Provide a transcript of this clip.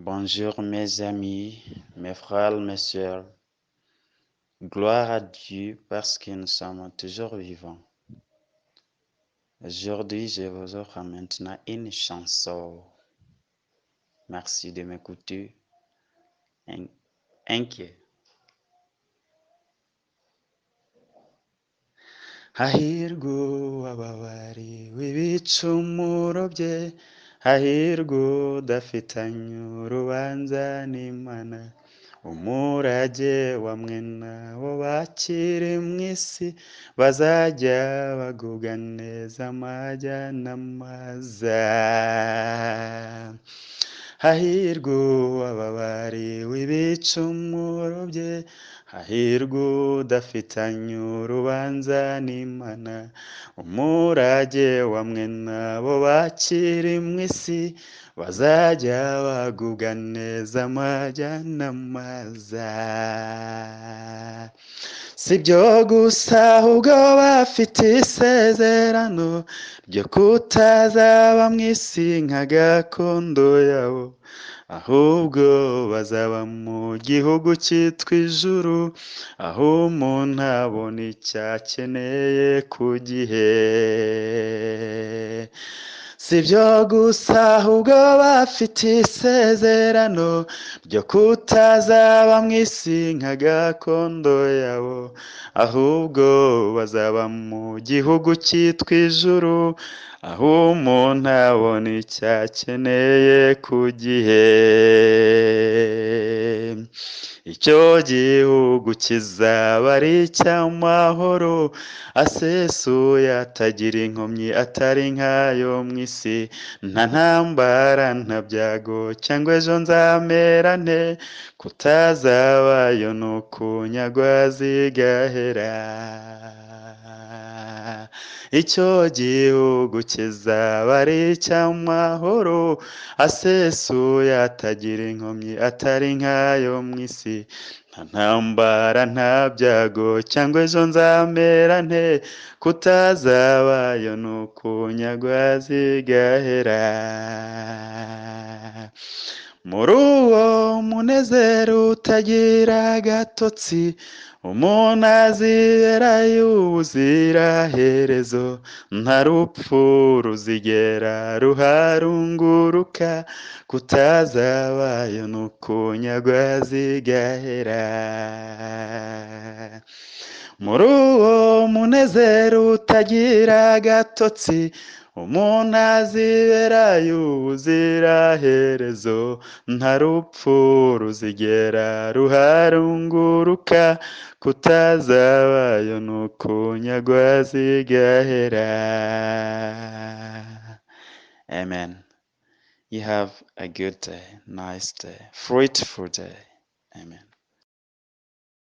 Bonjour mes amis, mes frères, mes sœurs. Gloire à Dieu parce que nous sommes toujours vivants. Aujourd'hui, je vous offre maintenant une chanson. Merci de m'écouter. Inquiet. Hahirwa uwababariwe ibicumuro bye, hahirwa udafitanye urubanza n'Imana. Umurage wa mwene abo bakiri mu isi, bazajya bagubwa neza amajya n'amaza. Hahirwa uwababariwe ibicumuro bye, hahirwa udafitanye urubanza n'Imana. Umurage wa mwene abo bakiri mu isi, bazajya bagubwa neza amajya n'amaza. Si ibyo gusa ahubwo bafite isezerano ryo kutazaba mu isi nka gakondo yabo, ahubwo bazaba mu gihugu cyitwa ijuru, aho umuntu abona icyo akeneye ku gihe. Si ibyo gusa ahubwo bafite isezerano ryo kutazaba mu isi nka gakondo yabo, ahubwo bazaba mu gihugu cyitwa ijuru, aho umuntu abona icyo akeneye ku gihe. Icyo gihugu kizaba ari icy'amahoro asesuye, atagira inkomyi, atari nk'ayo mu isi. Nta ntambara, nta byago, cyangwa ejo nzamera nte, kutazabayo ni ukunyagwa zigahera. Icyo gihugu kizaba ari icy'amahoro asesuye, atagira inkomyi, atari nk'ayo mu isi. Nta ntambara, nta byago, cyangwa ejo nzamera nte, kutazabayo ni ukunyagwa zigahera. Muri uwo munezero utagira agatotsi, umuntu aziberayo ubuziraherezo, nta rupfu ruzigera ruharunguruka, kutazabayo ni ukunyagwa zigahera. Muri uwo munezero utagira agatotsi, umuntu aziberayo ubuziraherezo, nta rupfu ruzigera ruharunguruka, kutazabayo ni ukunyagwa zigahera. Amen. You have a good day, nice day, fruitful day. Amen.